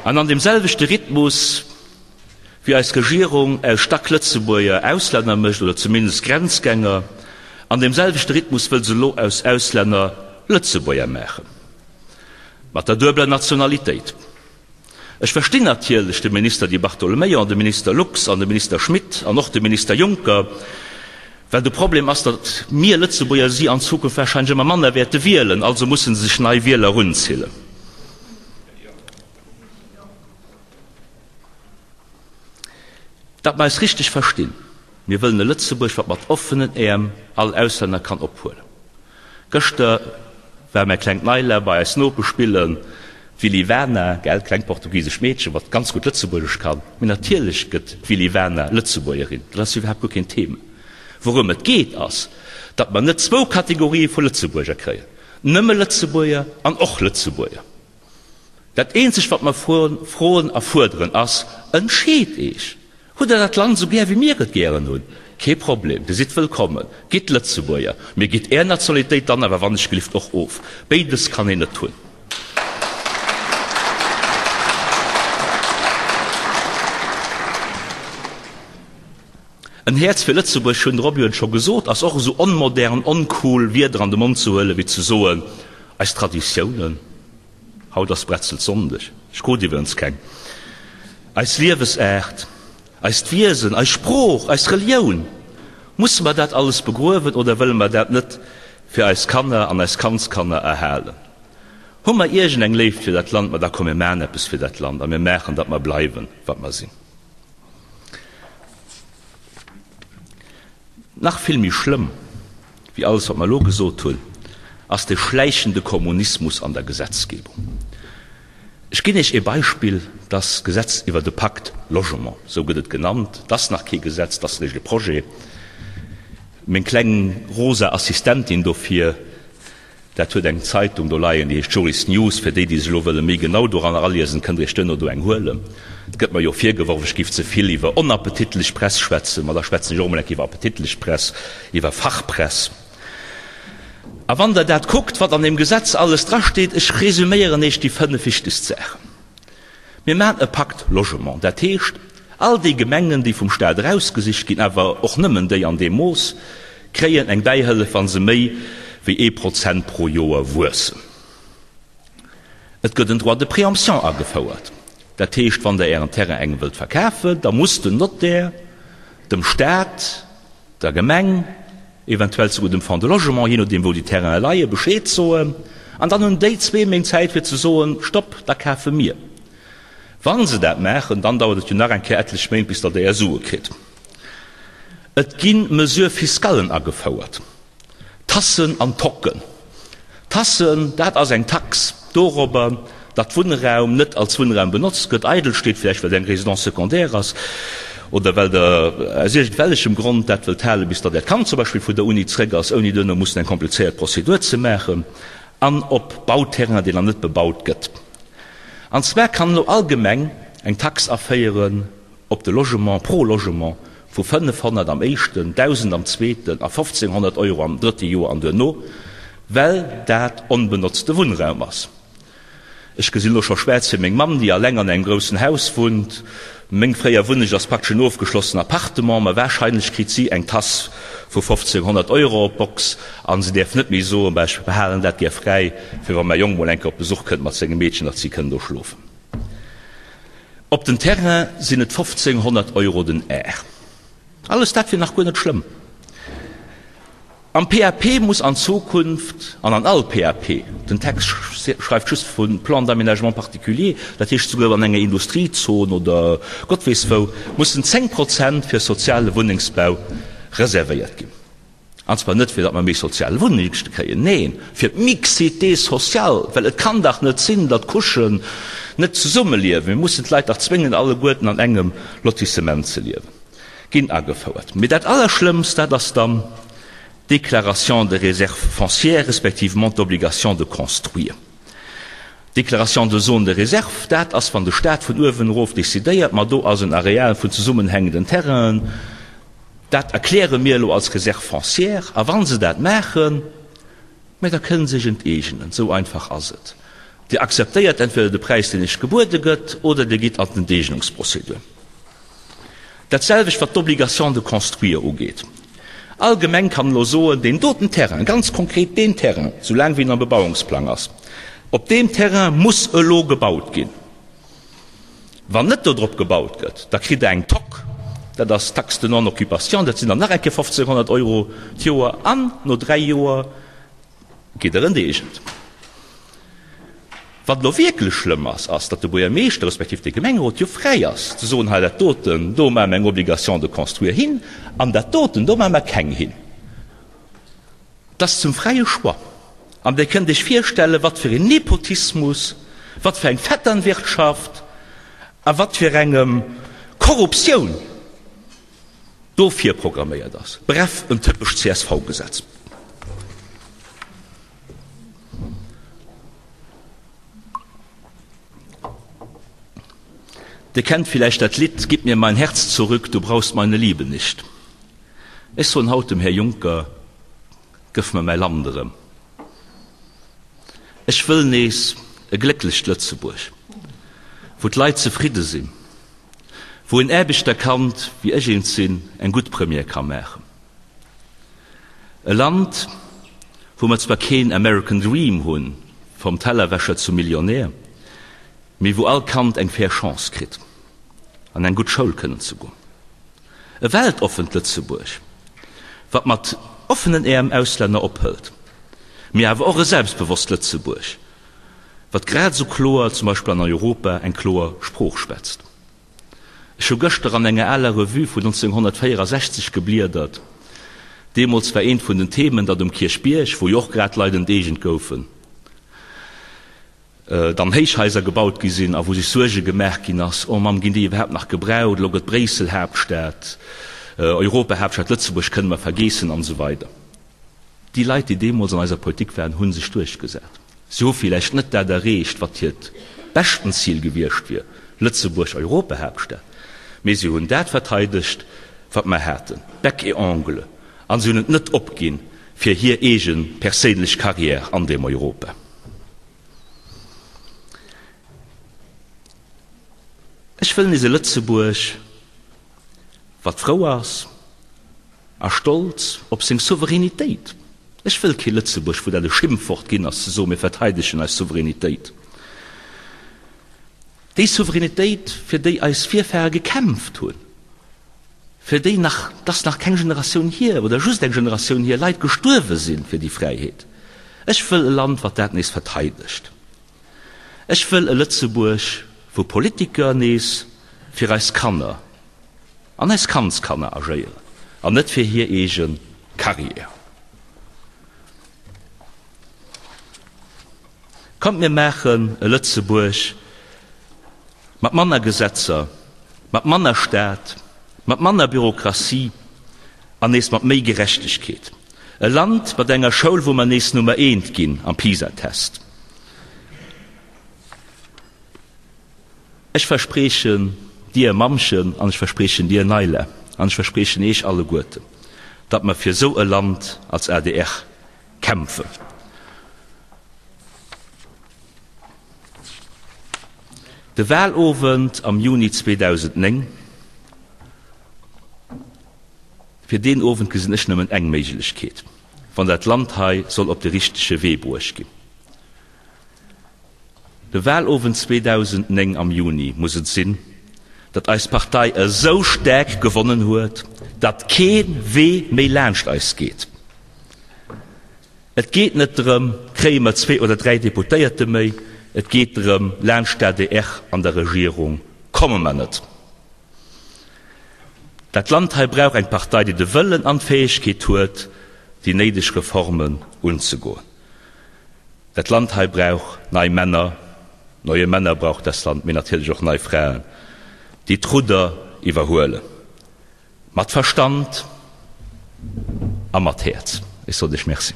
An an deem selwechte Rhythmus, wéi eis Regierung aus Stack-Lëtzebuerger Auslänner mécht, oder zumindest Grenzgänger, an deem selwechte Rhythmus wëll se elo aus Auslänner Lëtzebuerger maachen. Mat der duebeler Nationalitéit. Ech verstinn natierlech de Minister Di Bartolomeo an de Minister Lux an de Minister Schmit an och de Minister Juncker, well de Problem ass, datt mir Lëtzebuerger si an Zukunft wahrscheinlech ëmmer manner wäerte wielen, also musse se sech nei Wieler erunzillen. Datt mer eis richteg verstinn, Mir wëllen e Lëtzebuerg, wat mat offenen Äerm all Auslänner kann ophuelen. Gëschter war mäi klengt Nayla bei eis Nopesch spillen, d'Wilivana, gell, klengt portugisescht Meedchen, wat ganz gutt Lëtzebuergesch kann. Mee natierlech gëtt d'Wilivana Lëtzebuergerin, dat ass iwwerhaapt guer keen Thema. Wourëm et geet ass, datt mer net zwou Kategorië vu Lëtzebuerger kréien, nëmme Lëtzebuerger an och Lëtzebuerger. Dat eenzegt wat mer froen a fuerderen ass, Entscheet Eech! Hutt Der dat Land esou gär wéi mir et gären hunn? Kee Problem, Dir sidd wëllkommen. Gitt Lëtzebuerger, mee gitt Är Nationalitéit dann awer wannechgelift och of. Béides kann een net hunn. En Häerz fir Lëtzebuerg, hunn de Robby huet et scho gesot, ass och esou onmodern, oncool Wierder an de Mond ze huelen, wéi ze soen, eis Traditiounen, haut ass Bretzelssonndeg, ech krut iwwerens keng, eis Liewesaart, eist Wiesen, eis Sprooch, eis Relioun. Musse mer dat alles begruewen oder wëlle mer dat net fir eis Kanner an eis Kandskanner erhalen? Hu mer iergend eng Léift fir dat Land, ma da komm mir maachen eppes fir dat Land a mir maachen, datt mer bleiwen, wat mer sinn. Nach vill méi schlëmm wéi alles wat mer elo gesot hunn, ass de schläichende Kommunismus an der Gesetzgebung. Ech ginn Iech ee Beispill, Das Gesetz iwwer de Pacte Logement, esou gëtt et genannt, et ass nach kee Gesetz, et ass eréischt e Projet. Meng kleng rosa Assistentin dofir, Dat huet eng Zeitung do leien, déi heescht Jurist News. Fir déi, déi sech elo wëlle méi genau doranner aliesen, kënnt Der Iech duerno do eng huelen. Et gëtt mer jo virgeworf, ech géif ze vill iwwer onappetitlech Press schwätzen. Ma da schwätzen ech och emol eng Kéier iwwer appetitlech Press, iwwer Fachpress. A wann Der dat kuckt, wat an deem Gesetz alles drasteet, ech resuméieren Iech déi fënnef wichtegst Saachen. Mir maachen e Pacte Logement, dat heescht, all déi Gemengen, déi vum Stat erausgesicht ginn, awer och nëmmen déi an deem Mooss, kréien eng Bäihëllef, wa se méi wéi ee Prozent pro Joer wuessen. Et gëtt en Droit de préemption agefouert, dat heescht, wann Der Ären Terrain engem wëllt verkafen, da muss den Notaire dem Stat, der Gemeng, eventuell souguer dem Fonds de Logement, jee nodeem wou déi Terrainen leien, Bescheed soen an dann hunn déi zwee Méint Zäit fir ze soen, Stopp, da kafe mir. Wa se dat maachen, dann dauert et jo nach eng Kéier etlech Méint bis Der déi Är Sue kritt. Et gi Mesures fiscallen agefouert, Tassen an Tocken. Tassen, dat ass eng Tax dorobber, datt Wunnraum net als Wunnraum benotzt gëtt, eidel steet, vläicht well et eng Résidence secondaire ass oder well Der aus iergendwellechem Grond dat wëllt halen, bis datt Äert Kand zum Beispill vun der Uni zréck ass, ouni duerno mussen eng komplizéiert Prozedur ze maachen, an op Bauterrain, deen nach net bebaut gëtt. An zwar kann elo all Gemeng eng Tax aféieren, op de Logement, pro Logement, vu 500 am éischten, 1.000 am zweeten a 1.500 Euro am drëtte Joer an duerno, well dat onbenotzte Wunnraum ass. Ech gesinn elo scho schwaarz fir meng Mamm, déi alleng an engem groussen Haus wunnt. Meng fréier Wunnecht ass praktesch en ofgeschlossenen Appartement, ma warscheinlech kritt si eng Tass vu 1.500 Euro op d'Box a se däerf net méi soen, bah, ech behalen dat gär fräi, fir wa mäi Jong mol eng Kéier op Besuch kënnt mat sengem Meedchen, datt si kënnen do schlofen. Op den Terrain sinn et 1.500 Euro den Ar. Alles dat wier nach guer net schlëmm. Am PAP muss an Zukunft, an an all PAP, den Text schreift just vu Plan d'aménagement particulier, dat heescht souguer an enger Industriezon oder Gott weess wou, mussen 10 Prozent fir soziale Wunnengsbau reservéiert ginn. An zwar net fir datt mer méi sozial Wunnengste kréien, neen, fir d'Mixité sociale, well et kann dach net sinn, datt Couchen net zesummeliewen. Mir mussen d'Leit dach zwéngen, alleguerten an engem Lotissement ze liewen. Ginn agefouert. Mee dat Allerschlëmmst, dat ass dann d'Déclaration de réserve foncière respectivement d'obligation de construire. D'Déclaration de zone de réserve, dat ass, wann de Stat vun uewen erof decidéiert, ma do ass en Areal vun zesummenhängenden Terrainen, Dat erkläre mir elo als Réserve foncière. A wa se dat maachen, mä da kënnen se sech enteegenen. Esou einfach ass et. Dir akzeptéiert entweder de Präis, deen Iech gebuede gëtt, oder Dir gitt an d'Enteegnungsprozedur. Dat selwecht wat d'Obligation de construire ugeet. All Gemeng kann elo soen, deen doten Terrain, ganz konkret deen Terrain, soulaang wéi en am Bebauungsplang ass, op deem Terrain muss elo gebaut ginn. Wann net do drop gebaut gëtt, da kritt Der eng TOC, dat ass d'Taxe de non-occupation, dat sinn dann nach eng Kéier 1.500 Euro d'Joer an no dräi Joer gitt Der enteegent. Wat elo wierklech schlëmm ass, ass, datt de Buergermeeschter respektiv de Gemengerot jo fräi ass ze soen, hei dat doten, do maache mer eng Obligation de construire hin an dat doten, do maache mer keng hin. Et ass zum fräie Choix. An Dir kënnt Iech virstellen, wat fir een Nepotismus, wat fir eng Vetternwirtschaft a wat fir engem Korruptioun do virprogramméiert ass. Bref, en typescht CSV-Gesetz. Dir kennt villäicht dat Lidd Gib mir mein Herz zurück, du brauchst meine Liebe nicht. Ech soen haut dem Här Juncker, Gëff mer mäi Land erëm. Ech wëll nees e glécklecht Lëtzebuerg, wou d'Leit zefridde sinn, wou en Aarbechterkand, wéi ech eent sinn, eng gutt Première ka maachen. E Land, wou mer zwar keen American Dream hunn, vom Tellerwäscher zum Millionär, mee wou all Kand eng fair Chance kritt, an eng gutt Schoul kënnen ze goen. E weltoffent Lëtzebuerg, wat mat offenen Äerm Auslänner ophëlt, mee awer och e selbstbewosst Lëtzebuerg, wat grad esou kloer, zum Beispill an Europa, eng kloer Sprooch schwätzt. Ech hu gëschter an enger aler Revue vun 1964 gebliedert. Deemools war eent vun den Themen, datt um Kierchbierg, wou jo och grad Leit enteegent goufen, dann Héichhaiser gebaut gi sinn a wou sech Suerge gemaach ginn ass, Oh Mamm, ginn déi iwwerhaapt nach gebraucht? Elo gëtt Bréissel Haaptstad, Europa Haaptstad, Lëtzebuerg kënne mer vergeessen an esou weider. Déi Leit, déi deemools an eiser Politik waren, hu sech duerchgesat. Si hu villäicht net dat erreecht, wat hiert beschten Zil gewiescht wier, Lëtzebuerg Europahaaptstad, mee si hunn dat verteidegt, wat mer haten, bec et ongles, a si hunn et net opginn fir hir eege perséinlech Carrière an deem Europa. Ech wëll nees e Lëtzebuerg, wat frou ass, A stolz op seng Souveränitéit. Ech wëll kee Lëtzebuerg, wou dat e Schimpfwort ginn ass, ze soen, mir verteidegen eis Souveränitéit. Déi Souveränitéit, fir déi eis Virfahre gekämpft hunn, fir déi nach, et ass nach keng Generatioun hier oder just eng Generatioun hier, Leit gestuerwe sinn fir déi Fräiheet. Ech wëll e Land, wat dat nees verteidegt. Ech wëll e Lëtzebuerg, wou Politiker nees fir eis Kanner an eis Kandskanner agéieren an net fir hir eege Carrière. Kommt mir maachen e Lëtzebuerg mat manner Gesetzer, mat manner Staat, mat manner Bürokratie an nees mat méi Gerechtegkeet. E Land mat enger Schoul, wou mer nees Nummer eent ginn am PISA-Test. Ech verspreechen dir, Mammchen, an ech verspreechen dir, Nayla, an ech verspreechen Eech alleguerten, datt mer fir esou e Land als adr kämpfen. De Wahlowend am Juni 2009, fir deen Owend gesinn ech nëmmen eng Méiglechkeet, wann dat Land hei soll op de richtege Wee bruecht ginn. De Wahlowend 2009 am Juni muss et sinn, datt eis Partei esou staark gewonnen huet, datt kee Wee méi laanscht eis geet. Et geet net drëm, kréie mer zwee oder dräi Deputéierte méi, et geet drëm, laanscht d'ADR an der Regierung komme mer net. Dat Land hei brauch eng Partei, déi de Wëllen an d'Fäegkeet huet, déi néideg Reformen unzegoen. Dat Land hei brauch nei Männer, neue Männer braucht das Land, mee natierlech och nei Fraen, déi d'Rudder iwwerhuelen, mat Verstand a mat Häerz. Ech soen lech Merci.